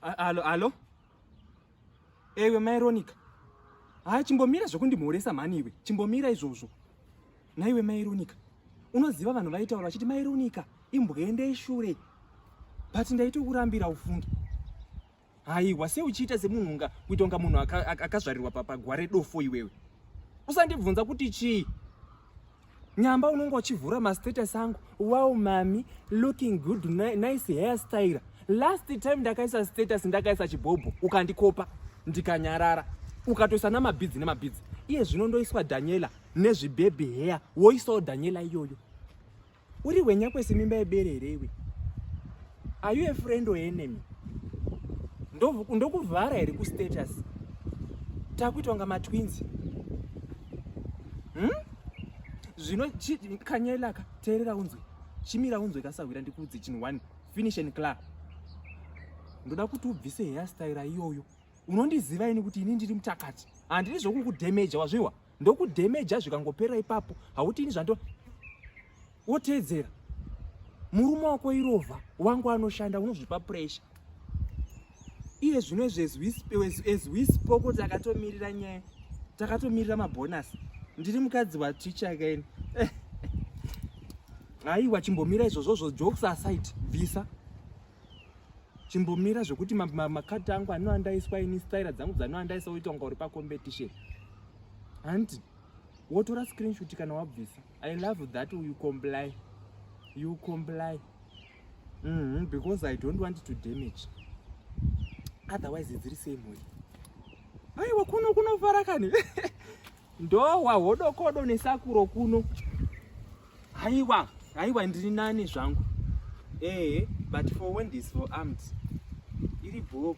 Alo, alo. Ewe Maironica. Hayi, chimbomira zvekundimhoresa mhani iwe. Chimbomira izvozvo. Naiwe Maironica. Unoziva vanhu vaitaura vachiti Maironica imbwende ishure. But ndaitokurambira ufunge. Haiwa, sei uchiita semunhu unga kuita unga munhu akazvarirwa pagware dofo iwewe. Usandibvunza kuti chii. Nyamba unonga uchivhura mastatus angu. Wow mami, looking good, nice hairstyle. Last time ndakaisa status ndakaisa chibhobho ukandikopa ndikanyarara. Ukatoisa namabhidzi nemabhidzi. Iye zvino ndoiswa Daniela nezvibaby hair, woisawo Daniela iyoyo. Uri hwenyakwese mimba yebere here iwe? Are you a friend or enemy? Ndokuvhara here kustatus? Takuitwa kunga matwins. Zvino kanyela ka, teerera unzwe. Chimira unzwe kasahwira ndikuudze chinhu one. Finish and clear. Ndoda kuti ubvise hairstyle iyoyo. Unondiziva ini kuti ini ndiri mutakati. Handidi zvokukudhemeja wazviwa. Ndokudhemeja zvikangopera ipapo. Hauti ini zvando woteedzera. Murume wako irovha, wangu anoshanda, unozvipa pressure. Iye zvino izvi as we spoke takatomirira nyaya. Takatomirira mabonus. Ndiri mukadzi wateacher again. Aiwa, chimbomira izvozvozvo, jokes aside, bvisa. Chimbomira zvekuti makati angu anoandaiswa ini style dzangu dzanoandaisa woita kunga uri pacompetition. Hanti wotora screenshot kana wabvisa. I love that you comply. You comply. Because I don't want to damage. Otherwise dziri sei mhuri? Aiwa, kuno kunofara kani. Ndohwa hodokodo nesakuro kuno. Aiwa, aiwa, ndiri nani zvangu. Ehe, but for Wendy's for armed. Iri bho.